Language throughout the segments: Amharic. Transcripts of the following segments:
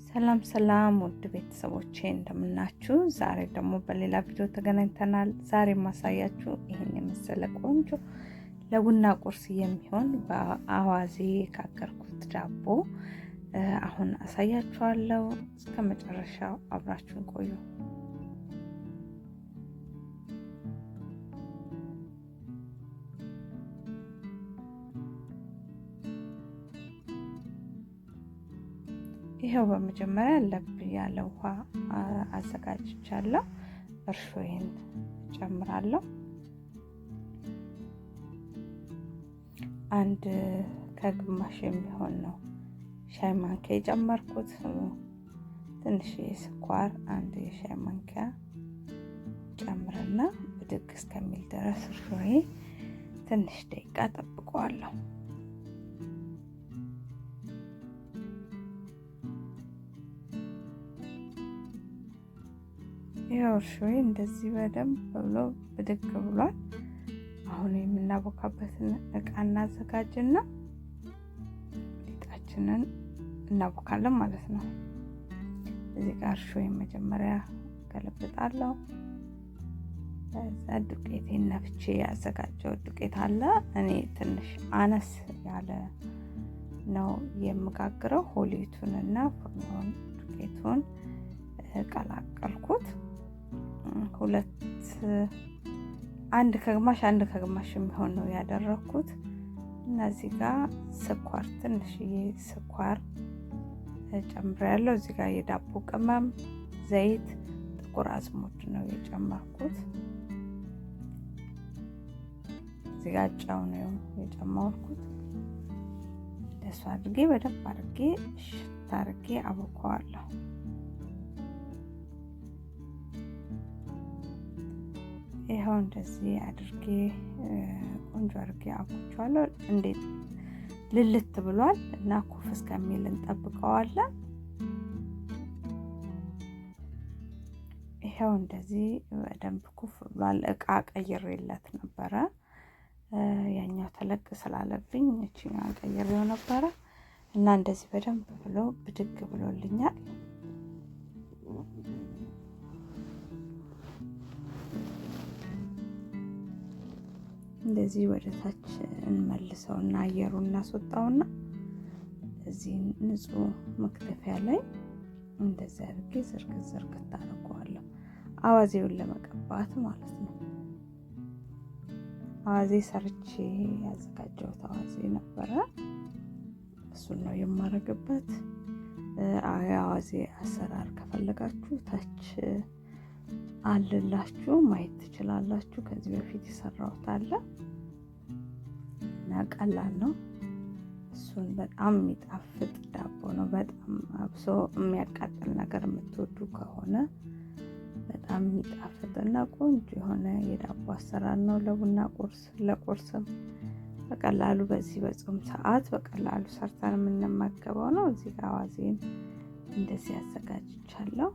ሰላም ሰላም ውድ ቤተሰቦቼ እንደምናችሁ። ዛሬ ደግሞ በሌላ ቪዲዮ ተገናኝተናል። ዛሬ ማሳያችሁ ይህን የመሰለ ቆንጆ ለቡና ቁርስ የሚሆን በአዋዜ የጋገርኩት ዳቦ አሁን አሳያችኋለሁ። እስከ መጨረሻው አብራችሁን ቆዩ። ይኸው በመጀመሪያ ለብ ያለ ውሃ አዘጋጅቻለሁ። እርሾዬን ጨምራለሁ። አንድ ከግማሽ የሚሆን ነው ሻይ ማንኪያ የጨመርኩት። ትንሽ ስኳር አንድ የሻይ ማንኪያ ጨምርና ብድግ እስከሚል ድረስ እርሾዬ ትንሽ ደቂቃ ጠብቀዋለሁ። ይኸው እርሾዬ እንደዚህ በደንብ ብሎ ብድግ ብሏል። አሁን የምናቦካበትን እቃ እናዘጋጅና ሊጣችንን እናቦካለን ማለት ነው። እዚህ ጋር እርሾዬን መጀመሪያ ገለብጣለሁ። ከዛ ዱቄቴን ነፍቼ ያዘጋጀው ዱቄት አለ። እኔ ትንሽ አነስ ያለ ነው የምጋግረው። ሆሊቱንና ፉርኖን ዱቄቱን ቀላቀልኩት። ሁለት አንድ ከግማሽ አንድ ከግማሽ የሚሆን ነው ያደረኩት። እና እዚህ ጋር ስኳር ትንሽዬ ስኳር ጨምሬያለሁ። እዚህ ጋር የዳቦ ቅመም፣ ዘይት፣ ጥቁር አዝሙድ ነው የጨመርኩት። እዚህ ጋር ጨው ነው የጨመርኩት። እንደሱ አድርጌ በደንብ አድርጌ እሽት አድርጌ አቦካዋለሁ። ይኸው እንደዚህ አድርጌ ቆንጆ አድርጌ አብኩቸዋለሁ። እንዴት ልልት ብሏል እና ኩፍ እስከሚል እንጠብቀዋለን። ይኸው እንደዚህ በደንብ ኩፍ ብሏል። እቃ ቀይሬለት ነበረ። ያኛው ተለቅ ስላለብኝ እቺኛዋን ቀይሬው ነበረ እና እንደዚህ በደንብ ብሎ ብድግ ብሎልኛል። እንደዚህ ወደ ታች እንመልሰውና አየሩን እናስወጣውና እዚህ ንጹህ መክተፊያ ላይ እንደዚህ አድርጌ ዝርግት ዝርግት አደርገዋለሁ። አዋዜውን ለመቀባት ማለት ነው። አዋዜ ሰርቼ ያዘጋጀሁት አዋዜ ነበረ። እሱን ነው የማረግበት። የአዋዜ አሰራር ከፈለጋችሁ ታች አለላችሁ ማየት ትችላላችሁ። ከዚህ በፊት የሰራሁት አለ እና ቀላል ነው። እሱን በጣም የሚጣፍጥ ዳቦ ነው። በጣም አብሶ የሚያቃጥል ነገር የምትወዱ ከሆነ በጣም የሚጣፍጥ እና ቆንጆ የሆነ የዳቦ አሰራር ነው። ለቡና ቁርስ፣ ለቁርስም በቀላሉ በዚህ በጾም ሰዓት በቀላሉ ሰርተን የምንመገበው ነው። እዚህ ጋር አዋዜን እንደዚህ አዘጋጅቻለሁ።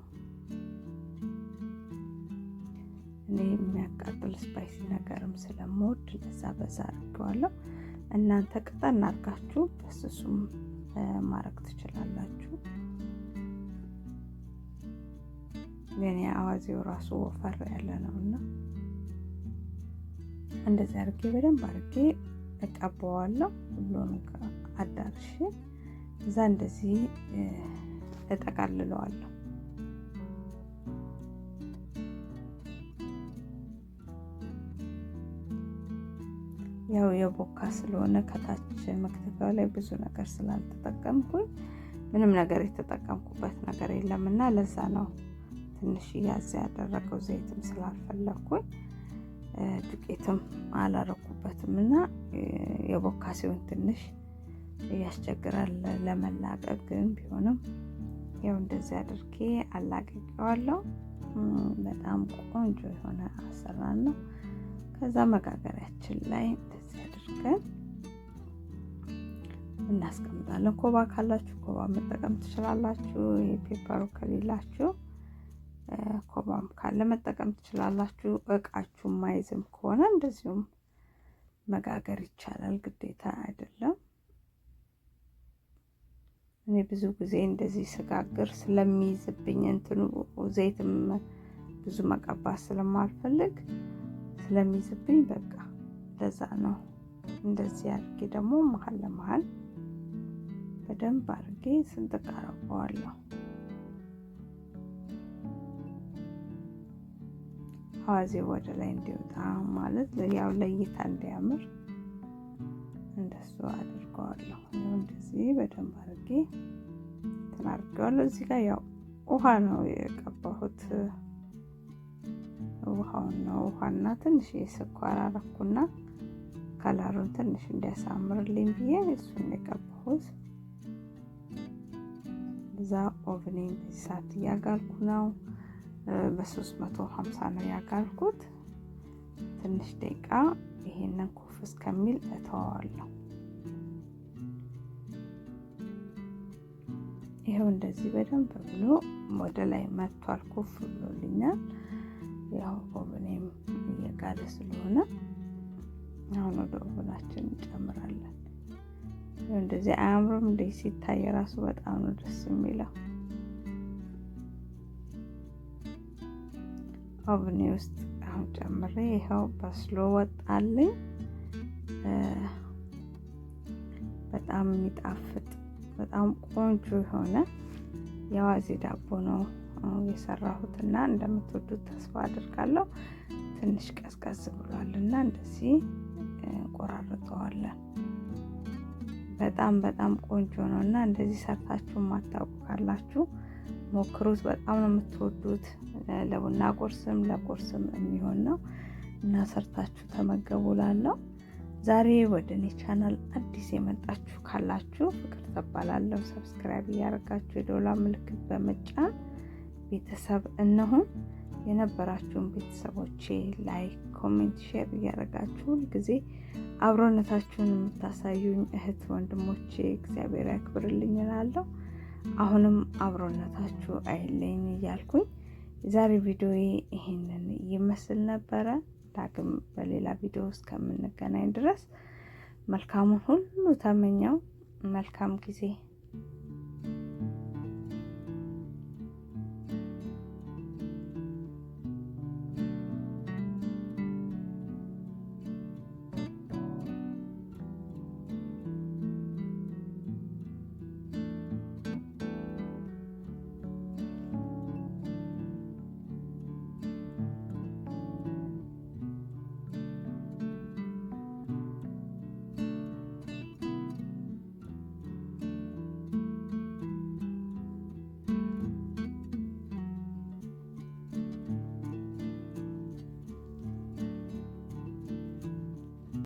እኔ የሚያቃጥል spicy ነገርም ስለምወድ ለዛ በዛ አድርጌዋለሁ። እናንተ ቅጠን አድርጋችሁ በስሱም ማድረግ ትችላላችሁ። የኔ አዋዜው ራሱ ወፈር ያለ ነውና እንደዚህ አድርጌ በደንብ አድርጌ እቀባዋለሁ። ሁሉንም አዳርሼ እዛ እንደዚህ እጠቀልለዋለሁ። ያው የቦካ ስለሆነ ከታች መክተፊያው ላይ ብዙ ነገር ስላልተጠቀምኩኝ ምንም ነገር የተጠቀምኩበት ነገር የለም እና ለዛ ነው ትንሽ ያዝ ያደረገው። ዘይትም ስላልፈለኩኝ ዱቄትም አላረኩበትም እና የቦካ ሲሆን ትንሽ ያስቸግራል ለመላቀቅ። ግን ቢሆንም ያው እንደዚህ አድርጌ አላቅቄዋለሁ። በጣም ቆንጆ የሆነ አሰራር ነው። ከዛ መጋገሪያችን ላይ እንደዚህ አድርገን እናስቀምጣለን። ኮባ ካላችሁ ኮባ መጠቀም ትችላላችሁ። ይሄ paper ኡ ከሌላችሁ ኮባም ካለ መጠቀም ትችላላችሁ። እቃችሁ ማይዝም ከሆነ እንደዚሁም መጋገር ይቻላል፣ ግዴታ አይደለም። እኔ ብዙ ጊዜ እንደዚህ ስጋግር ስለሚይዝብኝ እንትኑ ዘይትም ብዙ መቀባት ስለማልፈልግ ስለሚይዝብኝ በቃ ለዛ ነው። እንደዚህ አድርጌ ደግሞ መሀል ለመሀል በደንብ አድርጌ ስንጥቅ አደርገዋለሁ። አዋዜ ወደ ላይ እንዲወጣ ማለት ያው ለእይታ እንዲያምር እንደሱ አድርገዋለሁ። እንደዚህ በደንብ አድርጌ እንትን አድርጌዋለሁ። እዚህ ጋር ያው ውሃ ነው የቀባሁት። ውሃውን ነው ውሃና ትንሽ የስኳር አረኩና ከለሩን ትንሽ እንዲያሳምርልኝ ብዬ እሱን የቀባሁት። እዛ oven ኤን በዚህ ሰዓት እያጋልኩ ነው። በ350 ነው ያጋልኩት። ትንሽ ደቂቃ ይሄንን ኩፍ እስከሚል እተወዋለሁ። ይኸው እንደዚህ በደንብ ብሎ ወደ ላይ መጥቷል፣ ኩፍ ብሎልኛል። ያው oven ኤም እየጋለ ስለሆነ አሁን ወደ oven ኣችን እንጨምራለን። እንደዚህ አያምርም እንዴ? ሲታይ ራሱ በጣም ነው ደስ የሚለው። oven ኤ ውስጥ አሁን ጨምሬ ይኸው በስሎ ወጣልኝ። በጣም የሚጣፍጥ በጣም ቆንጆ የሆነ የአዋዜ ዳቦ ነው የሰራሁት እና እንደምትወዱት ተስፋ አድርጋለሁ። ትንሽ ቀዝቀዝ ብሏል እና እንደዚህ እንቆራርጠዋለን። በጣም በጣም ቆንጆ ነው እና እንደዚህ ሰርታችሁ ማታውቁ ካላችሁ ሞክሩት። በጣም ነው የምትወዱት። ለቡና ቁርስም ለቁርስም የሚሆን ነው እና ሰርታችሁ ተመገቡ እላለሁ። ዛሬ ወደ እኔ ቻናል አዲስ የመጣችሁ ካላችሁ ፍቅር እባላለሁ። subscribe እያደረጋችሁ የደወል ምልክት በመጫን ቤተሰብ እንሁን። የነበራችሁን ቤተሰቦቼ like፣ comment፣ share እያደረጋችሁ ሁልጊዜ አብሮነታችሁን የምታሳዩኝ እህት ወንድሞቼ እግዚአብሔር ያክብርልኝ እላለሁ። አሁንም አብሮነታችሁ አይለኝ እያልኩኝ የዛሬ ቪዲዮ ይሄንን ይመስል ነበረ። ዳግም በሌላ ቪዲዮ እስከምንገናኝ ድረስ መልካሙን ሁሉ ተመኘው። መልካም ጊዜ።